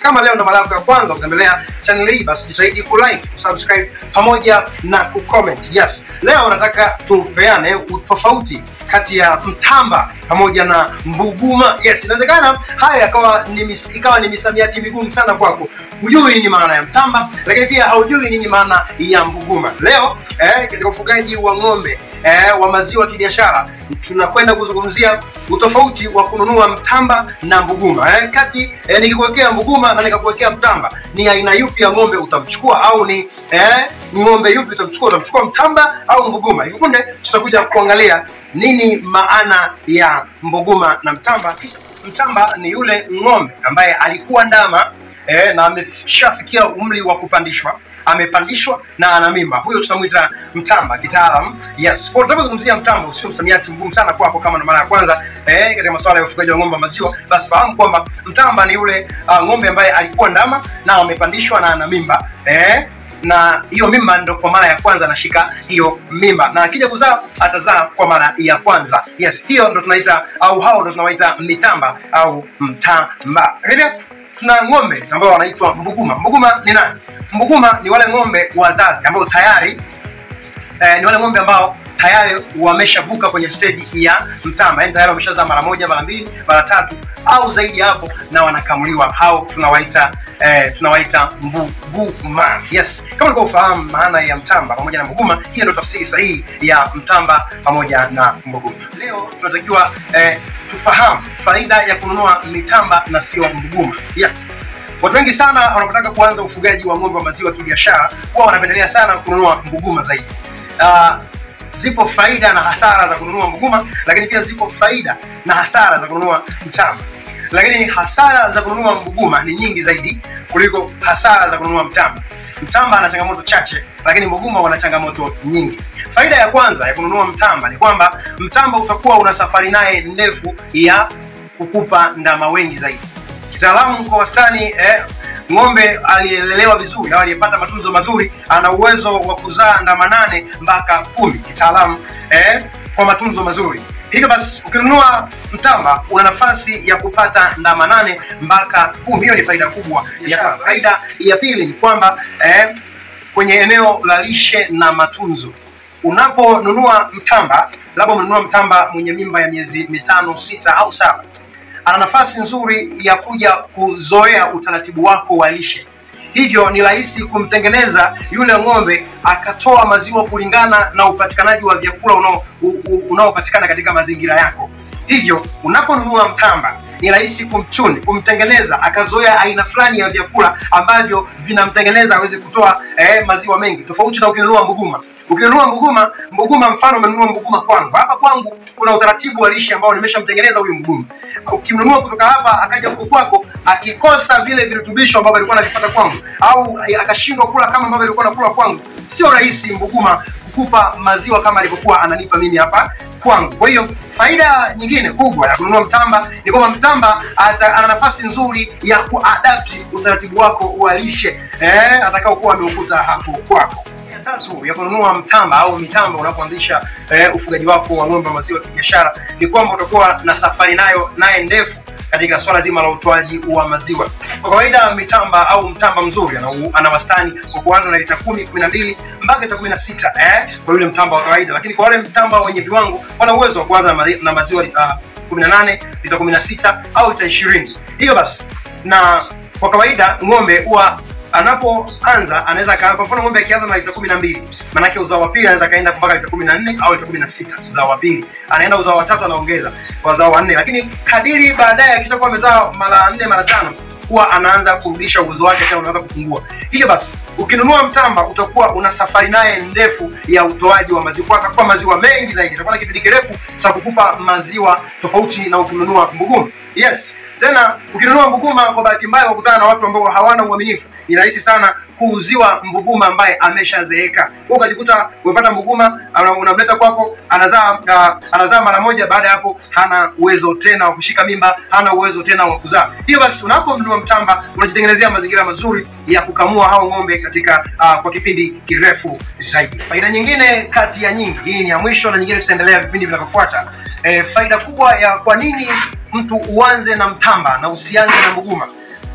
Kama leo ndo mara yako ya kwanza kutembelea channel hii, basi jitahidi kulike, subscribe pamoja na kucomment. Yes, leo nataka tupeane utofauti kati ya mtamba pamoja na mbuguma. Yes, inawezekana haya ikawa ni misamiati migumu sana kwako. Hujui nini maana ya mtamba, lakini pia haujui nini maana ya mbuguma. Leo katika ufugaji wa ng'ombe wa maziwa kibiashara, tunakwenda kuzungumzia utofauti wa kununua mtamba na mbuguma. Kati nikikuwekea mbuguma na nikakuwekea mtamba, ni aina yupi ya ng'ombe utamchukua, au ni ng'ombe yupi utamchukua? Utamchukua mtamba au mbuguma? Hivi punde tutakuja kuangalia nini maana ya mbuguma na mtamba. Kisha mtamba ni yule ng'ombe ambaye alikuwa ndama na ameshafikia umri wa kupandishwa, amepandishwa na ana mimba. Huyo tunamuita mtamba kitaalamu. Yes, kwa tunapozungumzia mtamba sio msamiati mgumu sana kwako kama ndo mara ya kwanza katika masuala ya ufugaji wa ng'ombe maziwa, basi fahamu kwamba mtamba ni yule ng'ombe ambaye alikuwa ndama na amepandishwa na ana mimba na hiyo mimba ndo kwa mara ya kwanza anashika hiyo mimba, na akija kuzaa atazaa kwa mara ya kwanza. Yes, hiyo ndo tunaita au hao ndo tunawaita mitamba au mtamba. Lakini tuna ng'ombe ambao wanaitwa mbuguma. Mbuguma ni nani? Mbuguma ni wale ng'ombe wazazi ambao tayari ni wale ng'ombe ambao tayari wameshavuka kwenye stage ya mtamba, yaani tayari wameshazaa mara moja, mara mbili, mara tatu au zaidi hapo na wanakamuliwa. Hao tunawaita mbuguma. Yes, kama ulikuwa ufahamu maana ya mtamba pamoja na mbuguma, hiyo ndio tafsiri sahihi ya mtamba pamoja na mbuguma. Leo tunatakiwa tufahamu faida ya kununua mitamba na sio mbuguma. Yes. Watu wengi sana wanapotaka kuanza ufugaji wa ng'ombe wa maziwa kibiashara huwa wanapendelea sana kununua mbuguma zaidi. Zipo faida na hasara za kununua mbuguma, lakini pia zipo faida na hasara za kununua mtamba. Lakini hasara za kununua mbuguma ni nyingi zaidi kuliko hasara za kununua mtamba. Mtamba ana changamoto chache, lakini mbuguma wana changamoto nyingi. Faida ya kwanza ya kununua mtamba ni kwamba mtamba utakuwa una safari naye ndefu ya kukupa ndama wengi zaidi. Kitaalamu kwa wastani ng'ombe aliyelelewa vizuri au aliyepata matunzo mazuri ana uwezo wa kuzaa ndama 8 mpaka 10 kitaalamu kwa matunzo mazuri. Hivyo basi ukinunua mtamba una nafasi ya kupata ndama 8 mpaka 10. Hiyo ni faida kubwa. Ya faida ya pili ni kwamba kwenye eneo la lishe na matunzo, unaponunua mtamba, labda umenunua mtamba mwenye mimba ya miezi 5, 6 au 7, ana nafasi nzuri ya kuja kuzoea utaratibu wako wa lishe. Hivyo ni rahisi kumtengeneza yule ng'ombe akatoa maziwa kulingana na upatikanaji wa vyakula unaopatikana katika mazingira yako. Hivyo unaponunua mtamba ni rahisi kumchuni, kumtengeneza akazoea aina fulani ya vyakula ambavyo vinamtengeneza aweze kutoa maziwa mengi, tofauti na ukinunua mbuguma. Ukinunua mbuguma, mfano umenunua mbuguma kwangu. Hapa kwangu kuna utaratibu wa lishe ambao nimeshamtengeneza huyu mbuguma. Ukimnunua kutoka hapa akaja huko kwako, akikosa vile virutubisho ambavyo alikuwa anavipata kwangu au akashindwa kula kama ambavyo alikuwa anakula kwangu, sio rahisi mbuguma kukupa maziwa kama alivyokuwa ananipa mimi hapa kwangu. Kwa hiyo faida nyingine kubwa ya kununua mtamba ni kwamba mtamba ana nafasi nzuri ya kuadapt utaratibu wako wa lishe atakaokuwa ameukuta hapo kwako. Tatu ya kununua mtamba au mitamba unapoanzisha ufugaji wako wa ng'ombe wa maziwa kibiashara ni kwamba utakuwa na safari naye ndefu katika swala zima la utoaji wa maziwa. Kwa kawaida mitamba au mtamba mzuri ana wastani wa kuanza na lita 10, 12 mpaka lita 16 kwa yule mtamba wa kawaida. Lakini kwa wale mtamba wenye viwango wana uwezo wa kuanza na maziwa lita 18, lita 16 au lita 20. Hiyo basi, na kwa kawaida ng'ombe huwa anapoanza anaweza kwa mfano ng'ombe akianza na lita 12, maana yake uzao wa pili anaweza kaenda mpaka lita 14 au lita 16. Uzao wa pili anaenda uzao wa tatu anaongeza kwa uzao wa 4, lakini kadiri baadaye akishakuwa amezaa mara 4 mara 5 huwa anaanza kurudisha uwezo wake tena unaanza kupungua. Hivyo basi ukinunua mtamba utakuwa una safari naye ndefu ya utoaji wa maziwa, atakupa maziwa mengi zaidi, utakuwa na kipindi kirefu cha kukupa maziwa tofauti na ukinunua mbuguma. Yes, tena ukinunua mbuguma kwa bahati mbaya ukutana na watu ambao hawana uaminifu, ni rahisi sana kuuziwa mbuguma ambaye ameshazeeka. Wewe ukajikuta umepata mbuguma, unamleta kwako, anazaa mara moja, baada hapo hana uwezo tena wa kushika mimba, hana uwezo tena wa kuzaa. Hiyo basi unapomnunua mtamba unajitengenezea mazingira mazuri ya kukamua hao ng'ombe katika kwa kipindi kirefu zaidi. Faida nyingine kati ya nyingi, hii ni ya mwisho na nyingine tutaendelea vipindi vinavyofuata. Faida kubwa ya kwa nini mtu uanze na mtamba na usianze na mbuguma.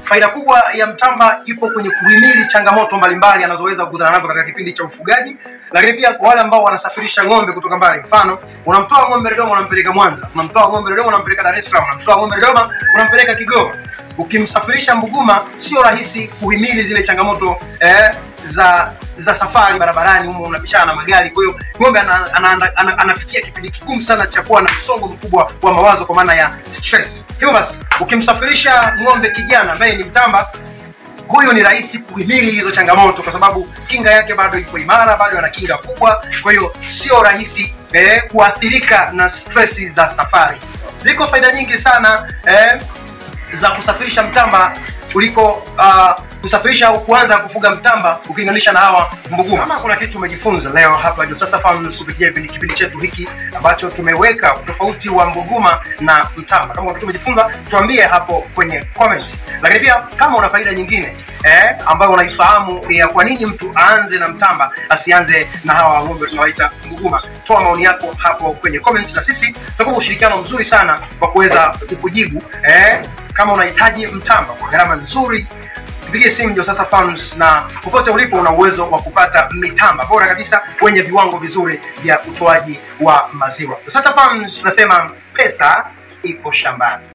Faida kubwa ya mtamba ipo kwenye kuhimili changamoto mbalimbali anazoweza kukutana nazo katika kipindi cha ufugaji, lakini pia kwa wale ambao wanasafirisha ng'ombe kutoka mbali. Mfano, unamtoa ng'ombe Dodoma unampeleka Mwanza, unamtoa ng'ombe Dodoma unampeleka Dar es Salaam, unamtoa ng'ombe Dodoma unampeleka Kigoma. Ukimsafirisha mbuguma sio rahisi kuhimili zile changamoto za safari barabarani, humo unapishana na magari. Kwa hiyo ng'ombe anapitia kipindi kigumu sana cha kuwa na msongo mkubwa wa mawazo kwa maana ya stress. Hivyo basi ukimsafirisha ng'ombe kijana ambaye ni mtamba, huyu ni rahisi kuhimili hizo changamoto kwa sababu kinga yake bado ipo imara, bado ana kinga kubwa. Kwa hiyo sio rahisi kuathirika na stress za safari. Ziko faida nyingi sana za kusafirisha mtamba kuliko kusafirisha au kuanza kufuga mtamba ukilinganisha na hawa mbuguma. Kama kuna kitu umejifunza leo hapa Josasa Farms kupitia kipindi chetu hiki ambacho tumeweka tofauti wa mbuguma na mtamba, kama kuna kitu umejifunza tuambie hapo kwenye comment. Lakini pia kama una faida nyingine ambayo unaifahamu ya kwa nini mtu aanze na mtamba asianze na hawa ng'ombe tunawaita mbuguma, toa maoni yako hapo kwenye comment, na sisi tutakupa ushirikiano mzuri sana wa kuweza kukujibu. Kama unahitaji mtamba kwa gharama nzuri, pigie simu Josasa Farms, na popote ulipo una uwezo wa kupata mitamba bora kabisa wenye viwango vizuri vya utoaji wa maziwa. Josasa Farms tunasema pesa ipo shambani.